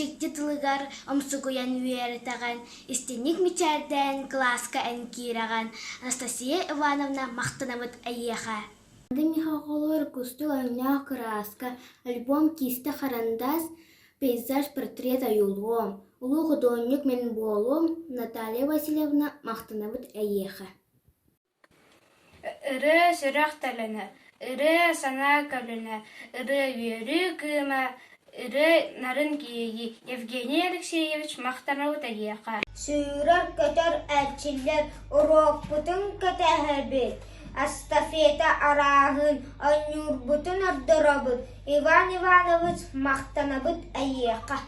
Чигди тылыгар умсугуйан үөрэтэҕин, истиҥник мичээрдээн кылааска эн киирэҕин, Анастасия Ивановна махтанабыт эйиэхэ. Миэхэ оҕолор кустук өҥнөөх кырааска, альбом киистэ харандаас, пейзаж портрет ойуулуом, улуу худуоһунньук мин буолуом, Наталья Васильевна махтанабыт эйиэхэ. Ырыа сүрэх төлөнө, ырыа санаа көлүнэ, ырыа үөрүү кыыма, ырыа нарын киэйии Евгений Алексеевич махтанабыт эйиэхэ. Сүүрэр-көтөр эрчиллэр уруокпутун кэтэһэбит, эстафета арааһын оонньуурбутун ордоробут, Иван Иванович махтанабыт эйиэхэ.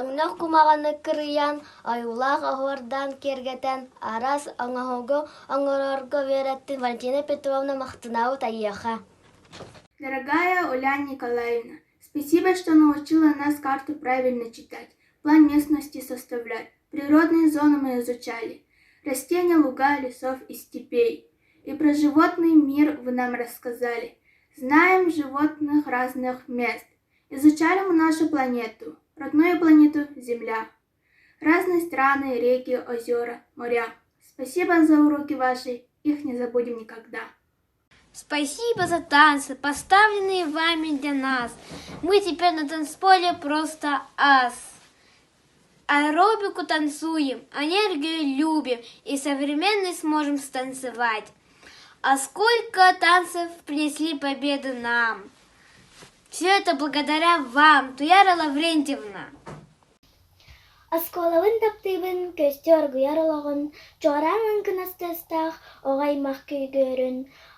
Өҥнөх кумаҕаны кырыйан, ойуулаах оһуордаан киэргэтэн, араас оҥоһугу оҥорорго үөрэттин Валентина Петровна махтанабыт эйиэхэ. Дорогая Уляна Николаевна, спасибо, что научила нас карту правильно читать, план местности составлять. Природные зоны мы изучали, растения, луга, лесов и степей. И про животный мир вы нам рассказали. Знаем животных разных мест. Изучали мы нашу планету, родную планету Земля. Разные страны, реки, озера, моря. Спасибо за уроки ваши, их не забудем никогда. Спасибо за танцы, поставленные вами для нас. Мы теперь на танцполе просто ас. Аэробику танцуем, энергию любим и современный сможем станцевать. А сколько танцев принесли победу нам! Все это благодаря вам, Туяра Лаврентьевна! Оскуолабын таптыыбын, көстө оргуйар олоҕун, чуораан лыҥкынас тыастаах оҕо аймах күйгүөрүн.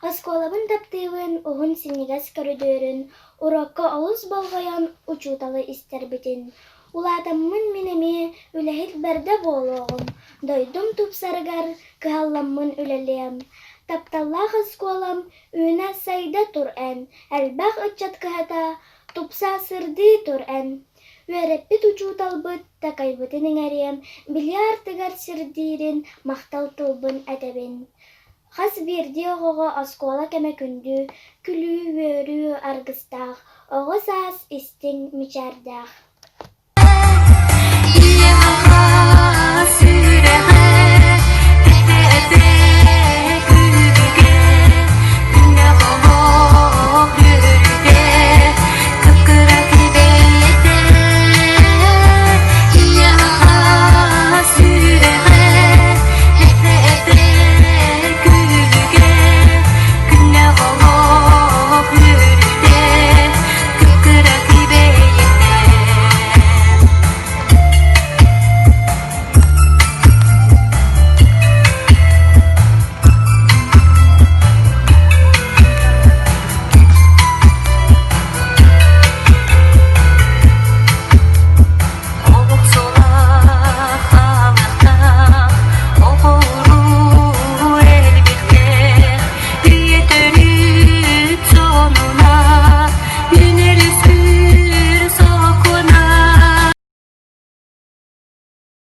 Оскуолабын таптыыбын, уһун синньигэс көрүдүөрүн, уруокка олус болҕойон учууталы истэрбитин. Улаатаммын мин эмиэ үлэһит бэрдэ буолуоҕум, дойдум тупсарыгар кыһалламмын үлэлиэм. Тапталлаах оскуолам үүнэ-сайда тур эн, элбэх ыччат кыһата тупса сырдыы тур эн. Үөрэппит учууталбыт такайбытын иҥэриэм, бильярдыгар сирдиирин махтал тылбын этэбин. Хас биирдии оҕоҕо оскуола кэмэ күндү, күлүү-үөрүү аргыстаах, оҕо саас истиҥ мичээрдээх.